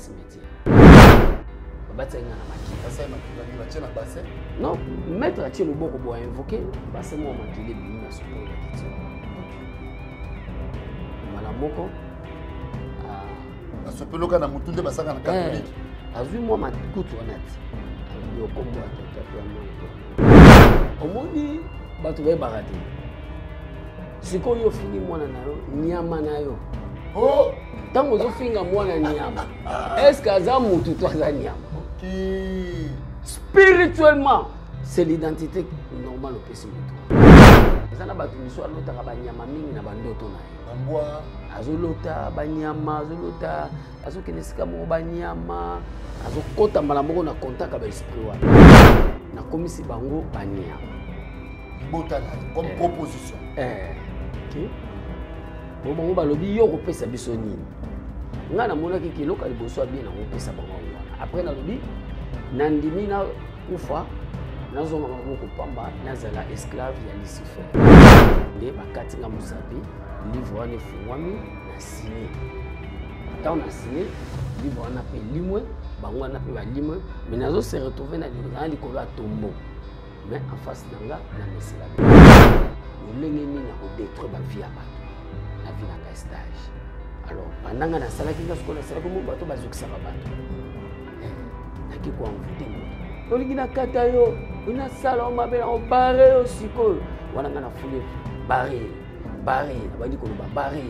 cimetière babatisaki nga na makila non maître atie loboko boye invoke base moko makila ebimi na sopolo ya kiti mbala moko asopeloka na motu nde basaka na katolike eh, azwi mwa makutu wana ti alobi okombo ya tata mpe ya mwana omoni bato bayebaka te sikoyo ofingi mwana na yo nyama na yo oh! ntango ozofinga mwana nyama estce aza motu to aza nyama spirituellement c'est l'identité normale opesi motu eza na bato misu alotaka banyama mingi na bandoto na ye azolota banyama azolota azokende esika moko banyama azokota mbala moko na contact ya baesprit wana nakomisi bango banyama libota na ye comme eh. proposition eh, okay. bo bango balobi yo okopesa biso nini ngai namonaki kiloka liboso ya bien nakopesa bango yango wana après nalobi nandimi nakufa nazonga maboko pamba nazala esclave ya lucifer nde bakati nga mosapi livre wana efungwami na signe ntango na signe livre wana mpe elimwe bango wana mpe balimwe mais nazo se retrouve na likolo ya tombeau mais en face na nga na mesela lolenge nini ya kodétruire bavie ya bato na vie na ngai stage alors banda ngai nasalaki nga sikoyo nasalaki mo bato bazokisaka bato eh, naki koenvoute moto olingi nakata yo nasala yo mabe na obare yo sikoyo wana ngai nafuli bare bare nabandi koloba bare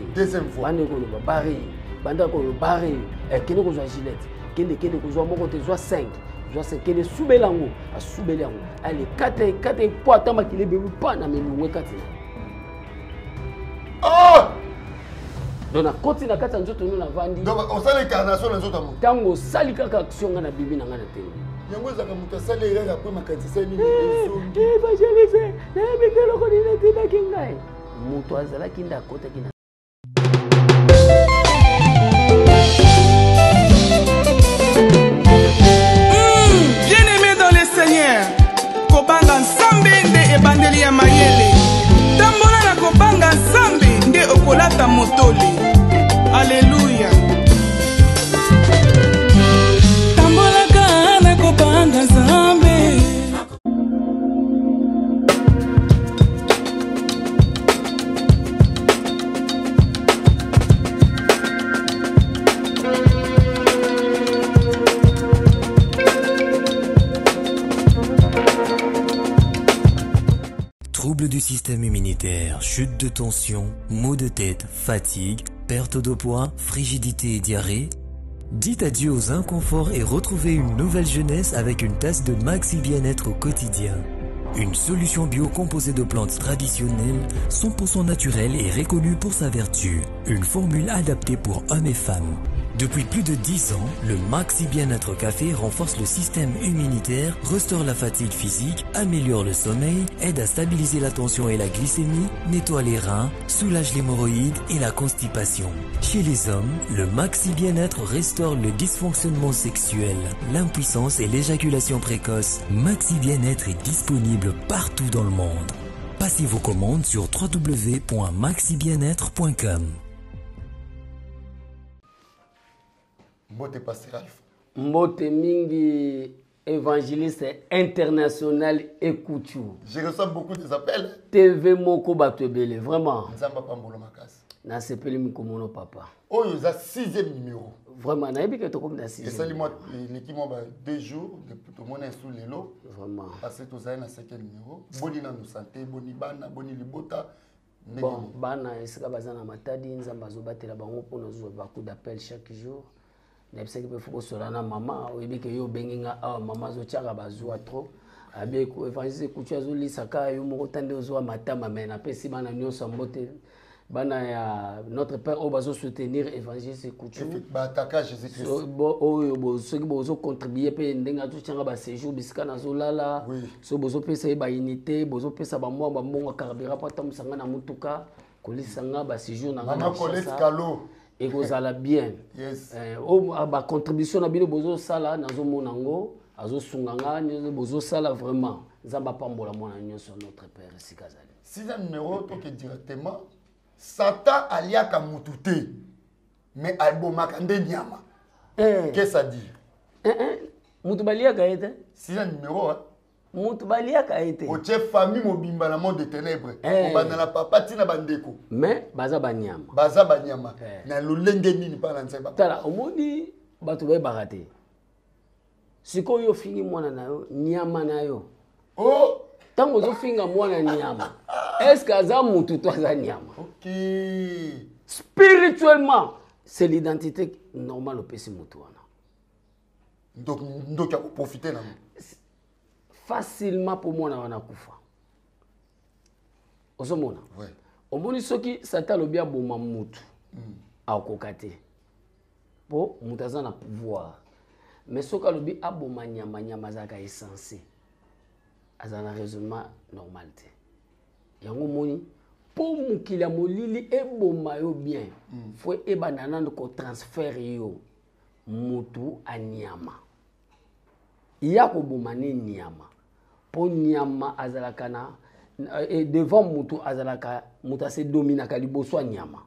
bandi koloba bare banda koloba bare eh, kende kozwa gilette kende kende kozwa moko te zwa 5 zwa 5 kende subela yango asubeli yango ale kata kata po ata makili ebebi pa na melungu ekati na oh! donc nakoti na kati ya nzoto no navandi osali incarnation na nzoto ya moto ntango osali kaka action ngai nabibi na ngai na telemi yango ezalaka moto asali erreur apres makanisi esali nini eh, eh, evangelise nayebi te eloko nini etindaki ngai moto azalaki nde akotaki na Bien-aimé dans le Seigneur, kobanga Nzambe nde ebandeli ya mayele. Tambola na kobanga Nzambe nde okolata motole. Aleluya. Tambolaka na kobanga Nzambe. Troubles du système immunitaire, chute de tension, maux de tête, fatigue, perte de poids, frigidité et diarrhée. Dites adieu aux inconforts et retrouvez une nouvelle jeunesse avec une tasse de Maxi Bien-être au quotidien. Une solution bio composée de plantes traditionnelles, 100% naturelle et reconnue pour sa vertu. Une formule adaptée pour hommes et femmes. Depuis plus de 10 ans, le Maxi Bien-être Café renforce le système immunitaire, restaure la fatigue physique, améliore le sommeil, aide à stabiliser la tension et la glycémie, nettoie les reins, soulage l'hémorroïde et la constipation. Chez les hommes, le Maxi Bien-être restaure le dysfonctionnement sexuel, l'impuissance et l'éjaculation précoce. Maxi Bien-être est disponible partout dans le monde. Passez vos commandes sur www.maxibienêtre.com. Mbote Pasteur Alpha. Mbote mingi évangéliste international Ekutu. Je reçois beaucoup des appels. TV moko bato ebele vraiment. Nzambe apambola makasi. Nasepeli mikomono papa. Oyo eza sixième numéro. Vraiment nayebi ke tokomi na sixième. Esali mwa eleki mwa ba deux jours depuis tomoni esu lelo. Vraiment. Parce que tozali na cinquième numéro. Boni nanu santé, boni bana, boni libota. Bon, bana esika baza na Matadi Nzambe azobatela bango mpo nazwa ba coup d'appel chaque jour. Nayebisaki mpe fo kosola na mama oyebi ke yo obengi nga awa mama azotyaka bazwa trop abe evangeliste ekutu azolisa kaka yo moko ta nde ozwa matama me napesi bana nyonso ya mbote bana ya notre père oyo bazosoutenir évangéliste ekutu oyo soki bozocontribue mpe ndenge azotyanga baséjour bisika nazolala soki bozopesa ye baunité bozopesa bamwa bambongo ya carburant mpo atambwisa nga na motuka kolisa nga baséjour na nga ekozala bien yes. eh, oyo ah, bacontribution na bino bozosala nazomona yango azosunga nga nyonso bozosala vraiment nzambe apambola mwana nyonso notre père esika azali sixième numéro toke directement satan aliaka mutu te mais abomaka nde nyama. Eh. Qu'est-ce à dire? Eh, eh. Mutu baliaka ye te. Sixième numéro, hein? Mutu baliaka ye te. Otie famille mobimba na monde de ténèbres. Eh. Obanda na papa tina bandeko. Mais baza banyama. Baza banyama. Eh. Na lolenge nini pa na nzemba. Tala omoni bato bayebaka te. Sikoyo yo ofingi mwana na yo, nyama na yo. Oh! Ntango ozofinga mwana nyama, est-ce que aza mutu to aza nyama? Ok. Spirituellement, c'est l'identité normale opesi mutu wana. Donc, ndoki akoprofite nango. Facilement mpo mwana wana akufa. Ozomona? Ouais. Omoni soki Satan alobi aboma mutu, akoka te. Po mutu aza na pouvoir. Mais soki alobi aboma nyama, nyama azalaka essence. Azala na raisonnement normal te. Yango omoni, po mokili ya molili eboma yo bien, faut ebanda nanu kotransfere yo mutu a nyama. Ya koboma ne nyama. Po nyama azalaka na, et devant mutu azalaka, mutu ase dominaka liboso ya nyama.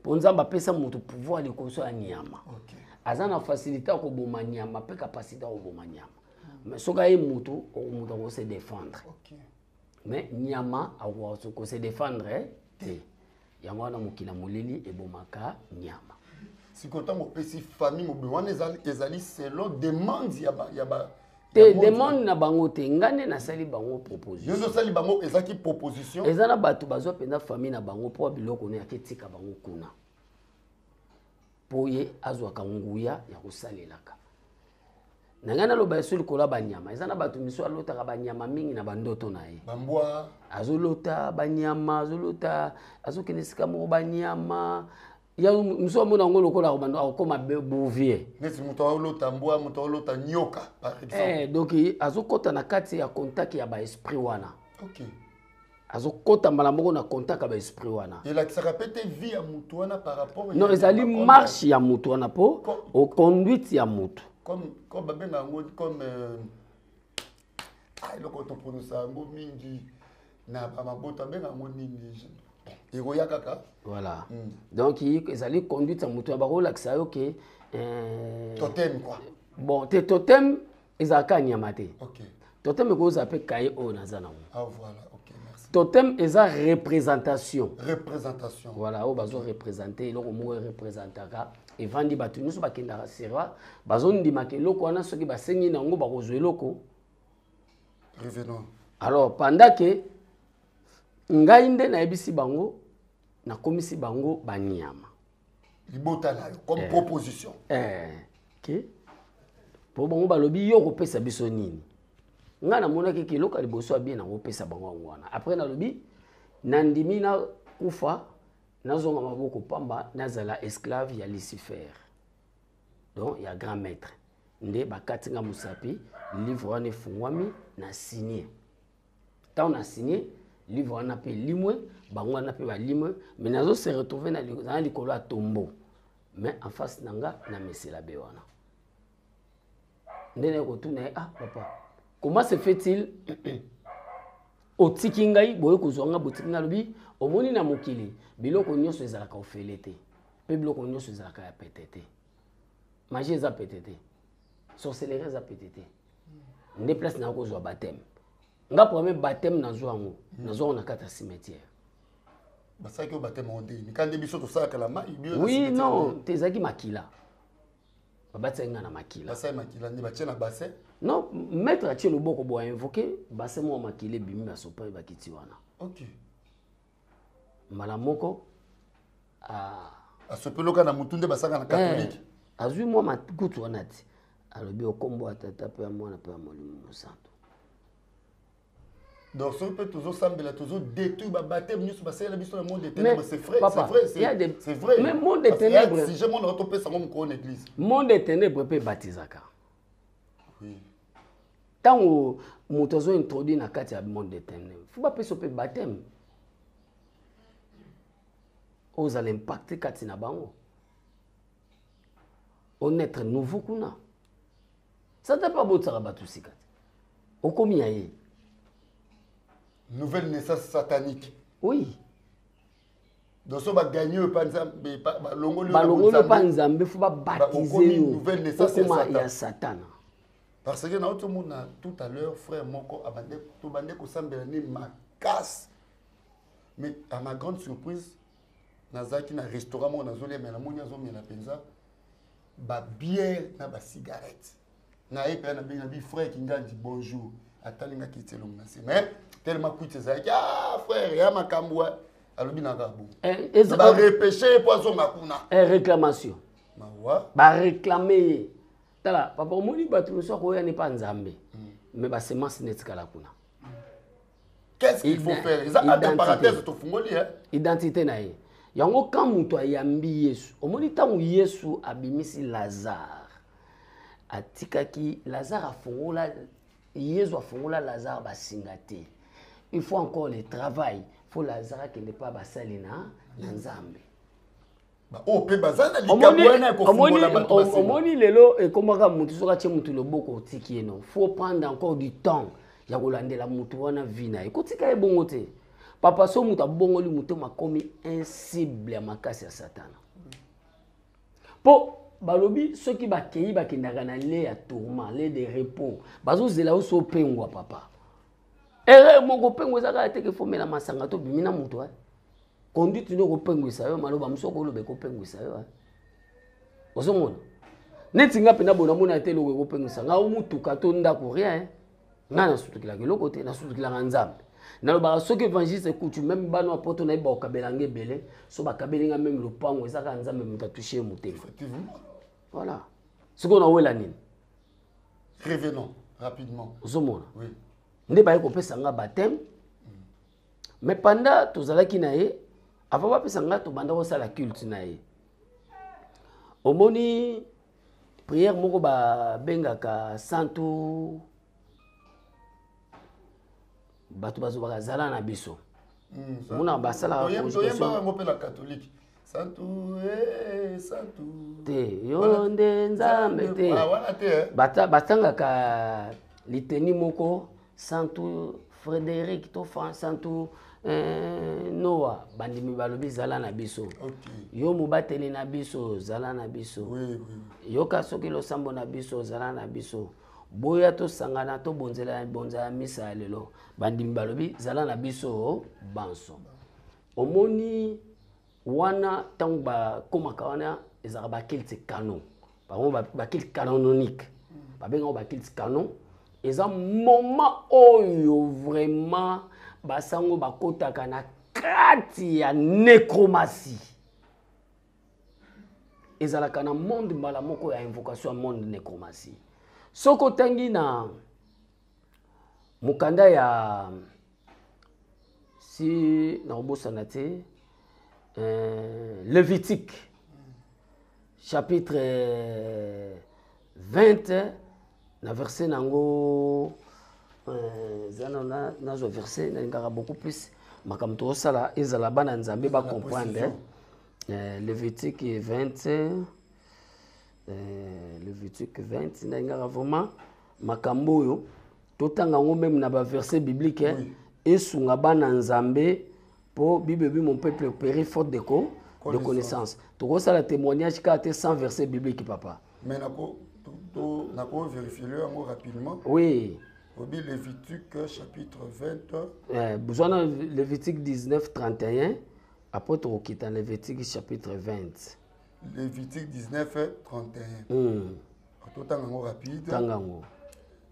Po Nzambe apesa mutu pouvoir liboso ya nyama. Okay. Aza na facilité ya koboma nyama pe capacité ya koboma nyama. Mais soki aye mutu, mutu ako se défendre. Okay. Mais nyama ako ko se défendre te. Yango wana mokili ya molili ebomaka nyama. Sikoyo ntango opesi famille mobimba wana ezali selon demande ya ba, ya ba, Te, ya monde. demande na bango te. Nga nde nasali bango proposition. Yo nde osali bango, ezalaki proposition? Eza na bato bazwa mpenza famille na bango mpo biloko ne aketika bango kuna. Mpo ye azwaka nguya ya kosalelaka. Na ngai naloba yesu likolo ya banyama. Eza na bato miso alotaka banyama mingi na bandoto na ye. Bambwa. Azolota banyama, azolota, azokende esika moko banyama. Ya miso amona yango lokola akobanda, akokoma bouvier. Neti moto azolota mbwa, moto azolota nyoka, par exemple. Donc, azokota na kati ya contact ya ba esprit wana. Ok. Azokota mbala moko na contact ya ba esprit wana. Elakisaka pe te vie ya moto wana par rapport Non, ya ezali makambo. marche ya moto wana po au conduite ya moto. Comme, comme babenga yango, comme ah, eloko toprononsa yango mingi na ba mabota, babenga yango nini? Ekoya kaka. Voilà. Donc, ezali conduite ya moto ya bakolakisa yo ke, totem quoi. Bon, te totem ezalaka nyama te. Ok. Totem ekozala pe kaye oyo naza nango. Ah voilà, ok, merci. Totem eza représentation. Représentation. Voilà, oyo bazo représenter eloko moko représentaka evandi bato nyonso bakendaka sera, bazondimaka eloko wana soki basengi nango bakozwa eloko. Revenons. Alors pendant que ngai nde nayebisi bango, nakomisi bango banyama. Libota na yo comme proposition. Ok. Po bango balobi yo kopesa biso nini? Ngai namonaki ke eloko ya liboso ya bien nakopesa bango yango wana. Après nalobi nandimi na kufa, nazonga maboko pamba, nazala esclave ya Lucifer. Donc ya grand maître. Nde bakati nga mosapi, livre wana efungwami na signé. Tant na signé, livre wana pe limwe, bango wana pe balimwe, mais nazo se retrouver na likolo ya tombeau. Mais en face na nga, na mesela be wana. Nde na kotuna ye, ah papa, comment se fait-il otiki ngai, boye kozwa nga, botiki ngai, alobi, omoni na mokili, biloko nyonso ezalaka ofele te, pe biloko nyonso ezalaka ya pete te. Magie eza pete te. Sorcellerie eza pete te. Nde place na kozwa baptême. Nga premier baptême nazwa yango, nazwa yango na kati ya cimetière. Basalaki yo baptême yango ndenge nini? Kandi biso tosalaka la mai, biso na Oui, cimetière non, nde. te ezalaki makila. Babatisaki nga na makila. Basali makila nde batie na bassin? Non, maître atie loboko bo invoquer bassin moko makila ebimi basopa ye bakiti wana. Ok. Mbala moko, ah. Asopeloka na mutu nde basaka na catholique. Azwi mwa makutu wana ti. Alobi okombo ya tata pe ya mwana pe ya molimo mosantu. Donc, soki pe tozosambela, tozodétruire ba baptême nyonso basalela biso na monde des Mais, ténèbres, c'est vrai, papa, c'est vrai, c'est il y a des c'est vrai. Mais monde des Parce qu'il y a ténèbres. sujet, monde oyo topesa yango mokolo na église. Monde des ténèbres pe batizaka. Oui. Tango moto azo introduire na kati ya monde des ténèbres, faut bapesa pe baptême. Ozala impacté kati na bango. On être nouveau kuna. Ça t'a pas botsaka bato sika. Okomi ya ye. Nouvelle naissance satanique. Oui. Donc so baganye oyo epa Nzambe, balongoli balongoli epa Nzambe, fo babatize yo, okoma ya Satana. Parce que nauti omona tout à l'heure frère moko abande, tobande kosambela ne makasi, mais à ma grande surprise, nazalaki na restaurant moko, nazolia, mais namoni azomela mpenza babière na bacigarette na ye mpenza. Nabengi, nabi: "Frère Kingandi, bonjour." Atalingaki ti elongo na se, mais tellement kwiti ezalaki: "Ah frère, ya makambo." Alobi na kaka bongo, barepêche mpo azonga kuna. Réclamation. Mawa. Baréclame ye. Tala papa, omoni bato mosusu akoya ne mpa Nzambe, mais basemence netikala kuna. Qu'est-ce qu'il faut faire? Eza entre parenthèse tofungoli. Identité na ye yango. Kan moto ayambi Yesu, omoni ntango Yesu abimisi Lazare, atikaki Lazare, afongola, Yesu afongola Lazare basinga te. Il faut encore le travail, faut Lazare akende mpa basali na Nzambe. Oyo mpe baza na likambo wana ya kofungola bato basinga. Omoni lelo ekomaka motu soki atie motu loboko, otiki ye. Non, faut prendre encore du temps ya kolandela motu wana, vie na ye, kotika ye bongo te papa. So moto abongoli motema, akomi cible ya makasi ya Satana, mpo balobi soki bakei, bakendaka na lieu ya tourment, lieu de repos, bazozela yo so opengwa papa. Erreur moko, opengwa eza kaka teke fomela masanga to bimi na moto. Conduite nde okopengwisa yo, maloba mosu okoloba ekopengwisa yo. Ozomona neti nga mpena boye, namona te eloko ekopengwisa nga, omutuka to ndako, rien. Ngai nasutukilaka eloko te, nasutukilaka Nzambe. Nalobaka soki évangéliste ekutu, même bana poto nayebi bakokabela nga ebele, so bakabeli nga même lopango, eza kaka Nzambe moto atouche ye motema. Voilà, sikoyo nawela nini? Revenons rapidement. Ozomona? Oui. Nde baye kopesa nga baptême, mais pendant tozalaki na ye, avant bapesa nga, tobanda kosala culte na ye. Omoni prière moko babengaka santu, bato bazobaka zala na biso, omona basalaka. Toyembaka yango mpe na catholique: santu eh, santu. Te, yo nde Nzambe te. Ah, wana te, eh. Batangaka liteni moko, santu Frédéric to santu Noa. Bandimi balobi zala na biso, yo mobateli na biso, zala na biso, yoka soki losambo na biso, zala na biso, boya tosangana tobonzela bonza ya misa ya lelo. Bandimi balobi zala na biso banso. Omoni wana, ntango bakomaka wana, ezalaka baculte canon, bango baculte canonique, babengaka baculte canon. Eza moment oyo vraiment basango bakotaka na kati ya nécromancie. Ezalaka na monde mbala moko ya invocation ya monde nécromancie. Soki otangi na mokanda ya, si nakobosana te, Lévitique chapitre 20 na verset nango, eza nazwa verset, nalingaka beaucoup plus makambo tozosala ezala bana Nzambe bacomprendre. Lévitique 20, Lévitique 20, nalingaka vraiment makambo oyo totanga yango même na baverset biblique, oui. Esunga bana Nzambe, mpo Bible ebi: "Mon peuple périt faute de connaissance." Tokosala témoignage kaka te sans verset biblique, papa. Mais nako vérifier yango rapidement. Oui. Obi Lévitique chapitre 20. Besoin na Lévitique 19 31, après tokokita Lévitique chapitre 20. Lévitique 19 31. Totanga yango rapide. Tanga yango.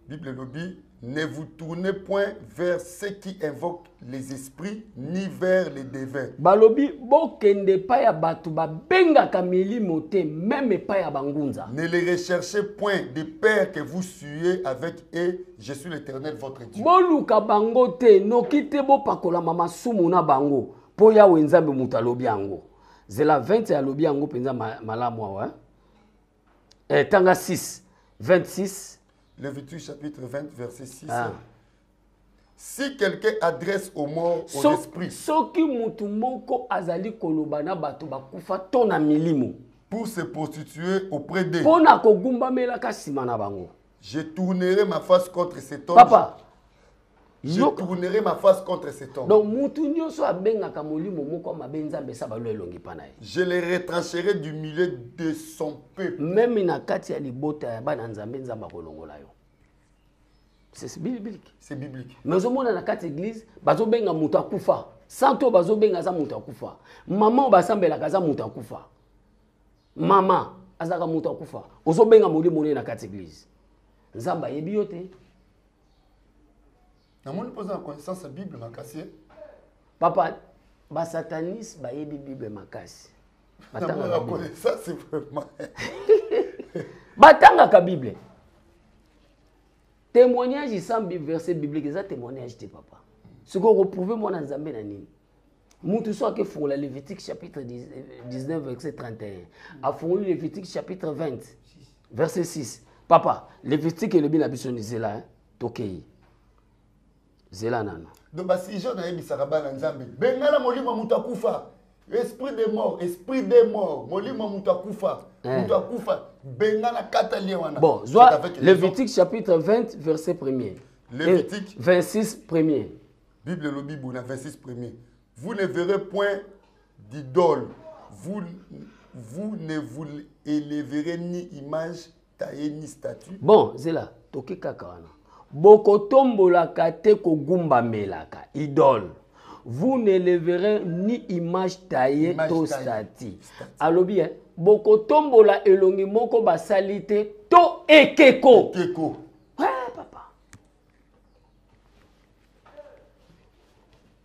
Bible elobi: "Ne vous tournez point vers ceux qui invoquent les esprits, ni vers les devins." Balobi bokende epai ya bato babengaka milimo te, même epai ya bangunza. "Ne les recherchez point, de peur que vous souilliez avec eux. Je suis l'Éternel votre Dieu." Boluka bango te, noki te bopakolama masumu na bango, mpo Yawe Nzambe moto alobi yango. Zela, 20 alobi yango mpenza malamu awa, eh? Tanga 6, 26. Lévitique chapitre 20, verset 6. Ah. "Si quelqu'un adresse aux morts, aux esprits," soki mutu moko azali koloba na bato bakufa to na milimo, "pour se prostituer auprès d'eux," mpo na kogumbamelaka nsima na bango, "je tournerai ma face contre cet homme." Papa, Je tournerai ma face contre cet homme. Donc mutu nyonso abengaka molimo moko mabe Nzambe esa balo elongi pa na ye. Je le retrancherai du milieu de son peuple. Même na kati ya libota ya bana Nzambe, Nzambe akolongola yo. C'est biblique. C'est biblique. Mais ozomona na kati église bazobenga moto akufa. Santo bazobenga aza moto akufa. Mama oyo basambelaka aza moto akufa. Mama azalaka moto akufa. Ozobenga molimo ne na kati église. Nzambe ayebi yo te. Namoni mpoza na connaissance ya Bible makasi. Papa, basataniste bayebi Bible makasi. Batangaka connaissance vraiment. Batangaka Bible. Témoignage sans verset biblique eza témoignage te papa. Sikoyo okoprouve mwana Nzambe na nini? Mutu so akefungola Lévitique chapitre 19 verset 31. Afungoli Lévitique chapitre 20 verset 6. Papa, Lévitique elobi na biso ni zela, hein? Tokei. Zela nano. Donc basujet nayebisaka bana Nzambe, bengana molimo ya moto akufa. Esprit de mort, esprit de mort, molimo moto akufa, moto akufa, bengana kata lien wana. Bon, zwa Lévitique chapitre 20 verset 1er. Lévitique 26 1er. Bible elobi boye na 26 1er. Vous ne verrez point d'idole, vous, vous ne vous élèverez ni image taillée ni statue. Bon, zela, toke kaka wana. Bokotombolaka te kogumbamelaka idole. Vous ne leverez ni image taillée image to taillée. statue. Alobi, hein, bokotombola elongi moko basali te to ekeko. Ekeko. Ouais, papa.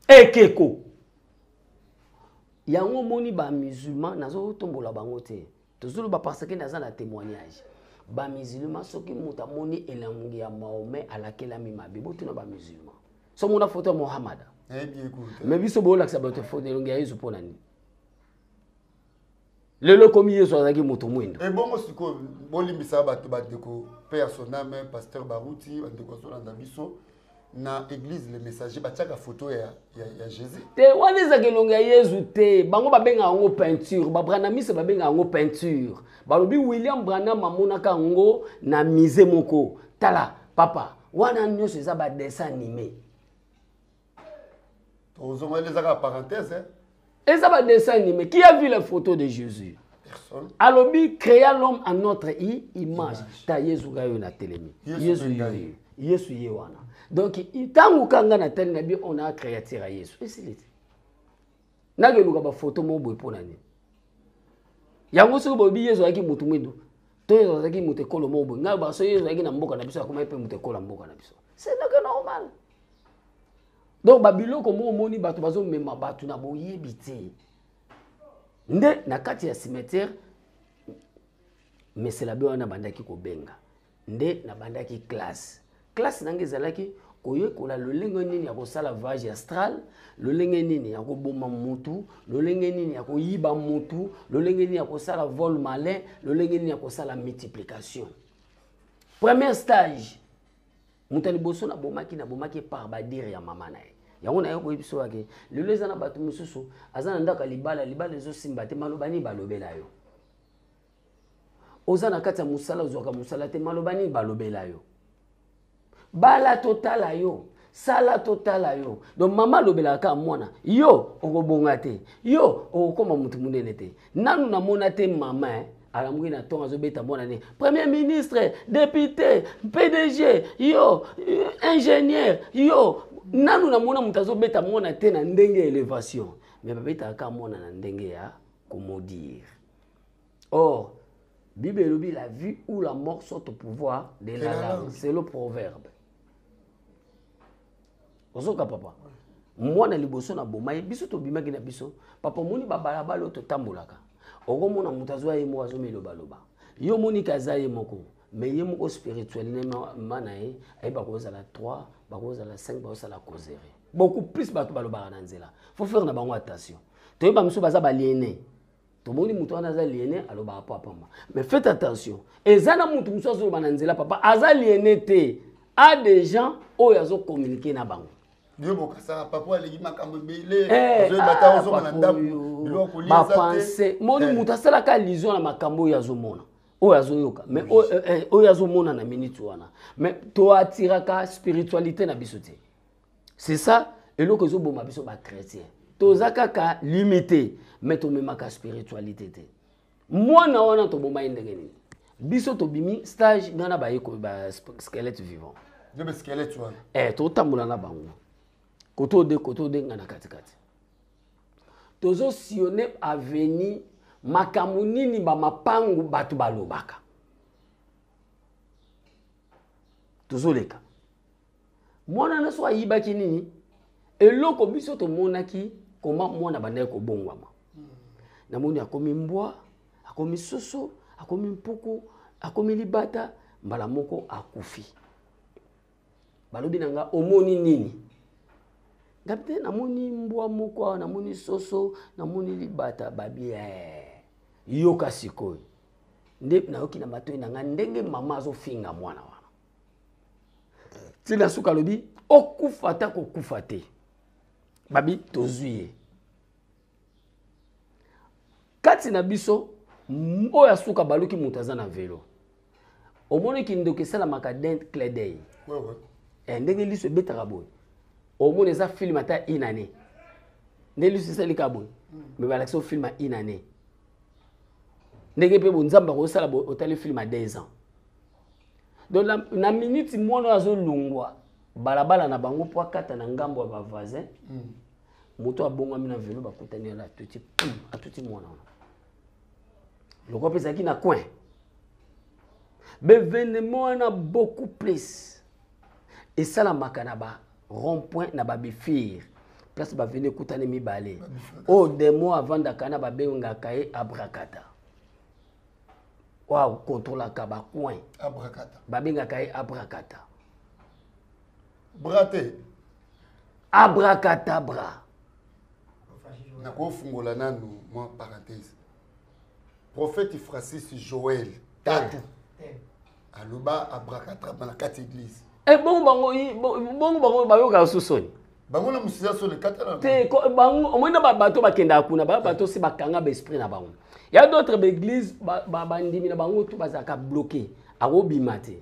Ekeko. Yango moni ba musulman nazotombola bango te. Tozoloba parce que naza na témoignage. Ba musulman soki moto amoni elongi ya Mahomet alakelami mabe, botuna ba musulman. So mona photo ya Mohammed. Nayebi ye kutu. Mais biso bolakisa bato photo elongi ya Yesu mpona nini? Lelo komi Yesu azalaki moto mwindo. Ebongo sikoyo bolimbisa bato bandeko pe ya son âme pasteur Baruti bandeko azolanda biso na église le messager batiaka photo ya, ya, ya Jésus. Te wana ezalaka elongi ya Yesu te. Bango babengaka yango peinture, ba Branhamiste babengaka yango peinture. Balobi William Branham amonaka yango na musée moko. Tala papa, wana nyonso eza ba dessin animé. Tozonga ezaka parenthèse hein. Eza ba dessin animé. Qui a vu les photos de Jésus? Personne. Alobi créa l'homme à notre image. Ta Yesu gayo na telemi. Yesu Yesu mpe ye. Yesu ye wana. Donc tangu kanga na tali na bi on a créature ya Yesu. Esili te. Nakeluka ba photo mo boye pona nini? Yango soki boyebi Yesu azalaki motu mwindu, to Yesu azalaki motu ekolo moko boye. Ngai ba soki Yesu azalaki na mboka na biso akomaki mpe motu ekolo ya mboka na biso. C'est donc normal. Donc ba biloko mo omoni bato bazomema bato na boyebi te. Nde na kati ya cimetière mesela be wana bandaki kobenga. Nde nabandaki classe. Classe nanga ezalaki koyekola lolenge nini ya kosala voyage astral, lolenge nini ya koboma mutu, lolenge nini ya koyiba mutu, lolenge nini ya kosala vol malin, lolenge nini ya kosala multiplication. Premier stage, moto ya liboso nabomaki, nabomaki par badire ya mama na ye. Yango naye koyebi biso yake lelo eza na bato mosusu aza na ndako ya libala, libala ezosimba te, maloba nini balobela yo? Oza na kati ya mosala, ozwaka mosala te, maloba nini balobela yo? Bala totala yo, sala totala yo. Donc mama alobelaka kaka mwana, yo okobonga te, yo okokoma motu monene te. Nanu namona te mama, hein, alamuki na ntongo azobeta mwana ne premier ministre, député, PDG, yo ingénieur, yo. Nanu namona moto azobeta mwana te na ndenge ya élévation, mais babetaka kaka mwana na ndenge ya komodire. Or, Bible elobi la vie ou la mort sont au pouvoir de la langue. C'est le proverbe. Ozoka papa. Mwana liboso na boma ye biso tobimaki na biso. Papa moni ba balabala oyo totambolaka. Okomona moto azwa ye moko azomilobaloba. Yo moni kaza ye moko. Mais ye moko spirituellement na ye, ayeba kozala 3, bakozala 5, bakozala causerie. Beaucoup plus bato balobaka na nzela. Faut faire na bango attention. Toyeba mosusu baza baliene. Tomoni moto wana aza liene, alobaka po apamba. Mais faites attention. Eza na moto mosusu azoloba na nzela papa, aza liene te. A des gens oyo azo communiquer na bango. Yo bokasaka papa aleki makambo ebele, Eh, azoyeba ta ah, ozonga na papa ndako, oyo, biloko kolia ba eza te. pensée. Moni Eh. moto asalaka allusion na makambo oyo azomona, oyo azoyoka, mais oyo azomona na minute wana. Mais to attiraka spiritualité na biso te. C'est ça eloko ezoboma biso bachrétien. Toza kaka limité, mais tomemaka spiritualité te. Mwana wana toboma ye ndenge nini? Biso tobimi stage nga na bayeko ba squelette vivant. Nde squelette wana. Eh, totambola na bango. Koto ode koto ode nga na katikati. Tozo sillonner avenue makambo nini ba mapangu bato balobaka. Tozoleka. Mwana na so ayibaki nini? Eloko biso tomonaki koma mwana bandaki kobongwama. Namoni akomi mbwa, akomi soso, akomi mpuku, akomi libata, mbala moko akufi. Balobi na nga omoni nini? Ngabi te namoni mbwa moko awa, namoni soso, namoni libata, babi eh. Yoka sikoyo. Nde nayoki na matoi na nga ndenge mama azofinga mwana wana. Tina suka alobi okufa ata kokufa te. Babi tozwi ye. Kati na biso oyo asuka baluki moto aza na velo. Omoni kindoki esalamaka d'un clin d'œil. Ouais, ouais. Eh, ndenge liso ebetaka boye. Omoni eza film ata une année. Nde liso esalika boye. Mais balakisi yo film ya une année. Ndenge mpe bonzambe akosala boye otali film ya 2 ans. Donc na minute mwana oyo azolongwa balabala na bango mpo akata na ngambo ya ba voisin. Moto abongwami na velo bakutani ala atuti, pum, atuti mwana wana. Lokola mpe ezalaki na coin. Bevenement wana beaucoup plus esalamaka na ba rond-point na ba bifir. Place ba venu ekutani mibale. Oyo demo avandaka na babengaka ye abrakata. Oyo akontrolaka ba coin. Abrakata. Babengaka ye abrakata. Bra te. Abracadabra. Nakofungola nanu mwa parenthèse. Prophète Francis Joël Tatu aloba abracadabra na kati église. Eh, bongo bango, i, bo, bongo bango bayoka susu soni. Bango na musisa soni kata na. Te, ko, bango, omoni na ba bato bakendaka kuna, ba bato si bakanga ba esprit na bango. Il y a d'autres ba église ba, ba, ba ndimi na bango tout bazalaka bloqué. Akobima te.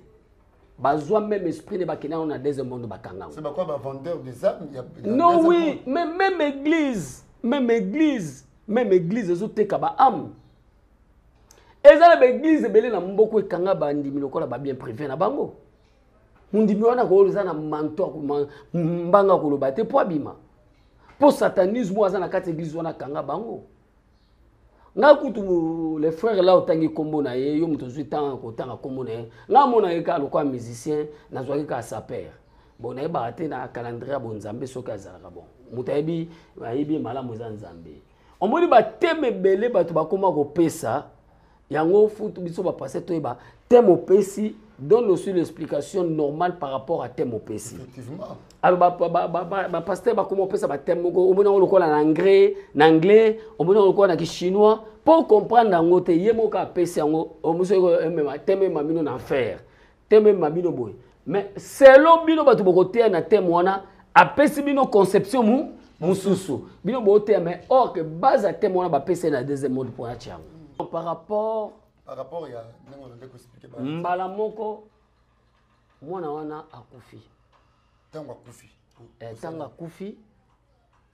Bazwa même esprit ne bakenda na deuxième monde bakanga. C'est quoi ba vendeur des âmes, il y a, il y a Non, deuxième oui, monde. mais même église, même église, même église ezoteka ba âme. Ezala ba église ebele na mboko ekanga ba ndimi lokola ba bien privé na bango. Mundimi wana ko oza na manto ma, mbanga koloba te po abima. Po satanisme aza na kati église wana kanga bango. Nga kutu les frères là otangi kombo na ye, yo moto ozwi temps kotanga kombo na ye. Nga mona ye kaka lokola musicien, nazwaki kaka sapeur. Bon, nayebaka te na calendrier ya bonzambe soki azalaka bon. Moto ayebi malamu eza Nzambe. Omoni ba thème ebele bato bakoma kopesa yango futu biso ba passer toyeba thème opesi, donne aussi l'explication normale par rapport à thème opesi. Effectivement. Alors ba pasteur bakoma opesa ba thème moko, omoni yango lokola na anglais, na anglais, omoni yango lokola na chinois, pour comprendre yango te, ye moko apesi yango, omoni soki emema thème emema bino na enfer. Thème emema bino boye. Mais selon bino bato bokoteya na thème wana, apesi bino conception mususu. Bino boteya, mais or que base ya thème wana bapesi na deuxième mode pour atia yango. Par rapport Par rapport ya ndenge olandi ko expliquer ba mbala moko mwana wana akufi. Tango akufi. Tango akufi,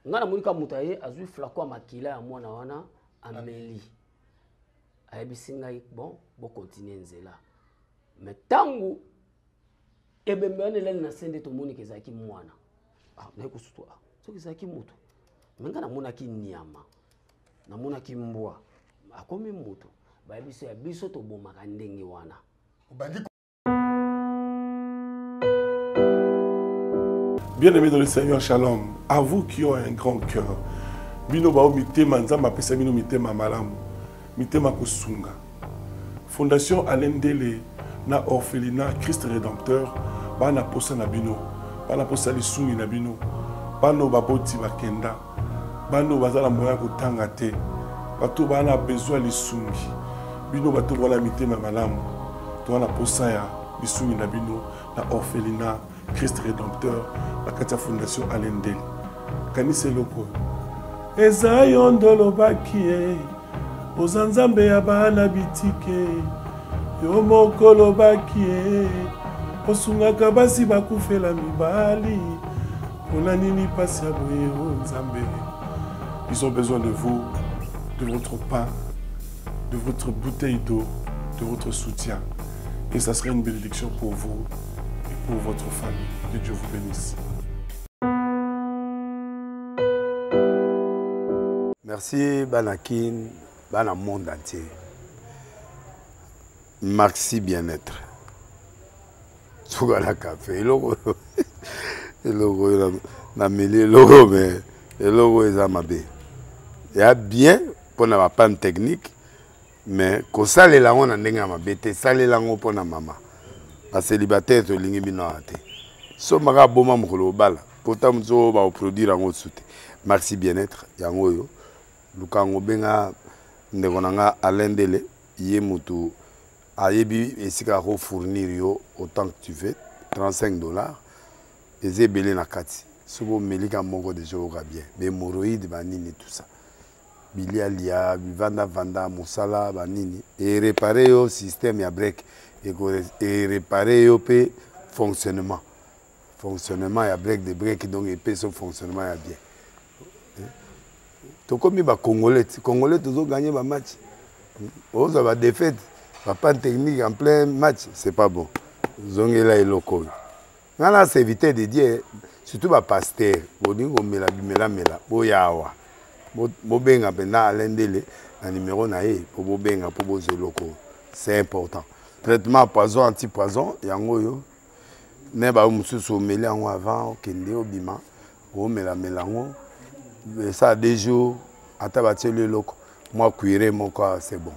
nga namoni ka moto aye azwi flacon ya makila ya mwana wana ameli. Ayebisi ngai bon, bo continuer nzela. Mais tango ebembe wana elali na se nde tomoni ke ezalaki mwana. Ah, naye kosutu, ah, soki ezalaki moto. Mais nga namonaki nyama. Namonaki mbwa. Akomi moto. Bayebi biso ya biso tobomaka ndenge wana. Obandi Bien-aimés dans le Seigneur, shalom. À vous qui ont un grand cœur. Bino bao mitema Nzambe apesa bino mitema malamu. Mitema kosunga. Fondation Alain Ndele na orphelinat Christ Rédempteur bana posa na bino. Bana posa lisungi na bino. Bano baboti bakenda. Bano bazala moya kotanga te. Bato bana besoin lisungi. Bino bato bana mitema malamu. Toza na posa ya lisungi na bino na orphelinat Christ Rédempteur na kati ya Fondation Alain Ndele. Kanisa eloko oyo. Eza yo nde olobaki ye, oza Nzambe ya bana bitike. Yo moko olobaki ye, osungaka basi bakufela mibali. Pona nini pasi ya boye o Nzambe. Ils ont besoin de vous, de votre pain, de votre bouteille d'eau, de votre soutien. Et ça serait une bénédiction pour vous et pour votre famille. Que Dieu vous bénisse. Merci Banakin, bana monde entier. Maxi bien-être. Suka na café eloko eloko oyo nameli eloko me eloko oyo eza mabe. Ya bien mpo na bapanne technique mais kosalela yango na ndenge ya mabe te, salela yango mpo na mama. Bacélibataire tolingi bino awa te. Sombaka aboma mokolo obala pota mosusu oyo bakoproduire yango mosusu te. Maxi bien-être yango oyo luka yango, benga ndeko na nga Alain Ndele, ye motu ayebi esika ako fournir yo autant que tu veux. 35 dollars eza ebele na kati. Soki omelika moko deja oyoka bien, bahémorroïde banini tout ça, bilialia bivandavanda mosala banini, erepare yo système ya break, erepare yo mpe fonctionnement ya break de break, donc epesi yo fonctionnement ya bien. Tokomi bacongolais, congolais tozoganye bamatch, ozwa badéfaite, bapanne technique en plein match, c'est pas bon. Zongela eloko oyo nga na serviteur de Dieu, surtout bapasteur bolingi komela bimelamela, boya awa, bobenga mpenza Alain Ndele na numero na ye mpo bobenga mpo bozwa eloko oyo, c'est important. Traitement poison, anti poison yango oyo ne bayo mosusu omeli yango avant okende obima, omelamela yango esala 2 jours, ata batieli eloko mwa cuire moko, c'est bon.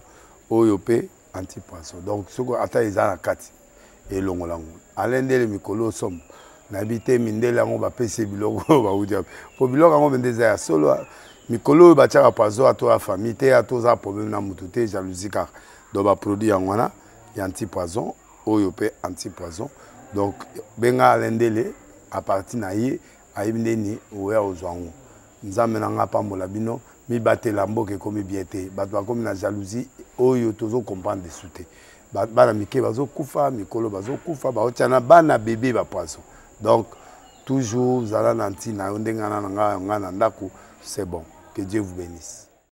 Oyo mpe anti poison, donc soki ata eza na kati elongola yango. Alain Ndele mikolo osomo nayebi te mindele yango bapesi biloko oyo bauti wapi, po biloko yango mpenza eza ya solo. Mikolo oyo batiaka poison ato ya famille te, ato oza problème na motu te, jalousie kaka. Donc baproduit yango wana ya anti poison, oyo mpe anti poison. Donc benga Alain Ndele, à partir na ye ayebi ndeni oya ozwa yango. Nzambe na nga apambola bino, mibatela, mboka ekomi bien te, bato bakomi na jalousie oyo tozo comprendre desu te. Bana mike bazokufa, mikolo bazokufa, baotia na bana bebe ba poison. Donc toujours zala na ntina yo ndenge na nga na ndako, c'est bon. Que Dieu vous bénisse.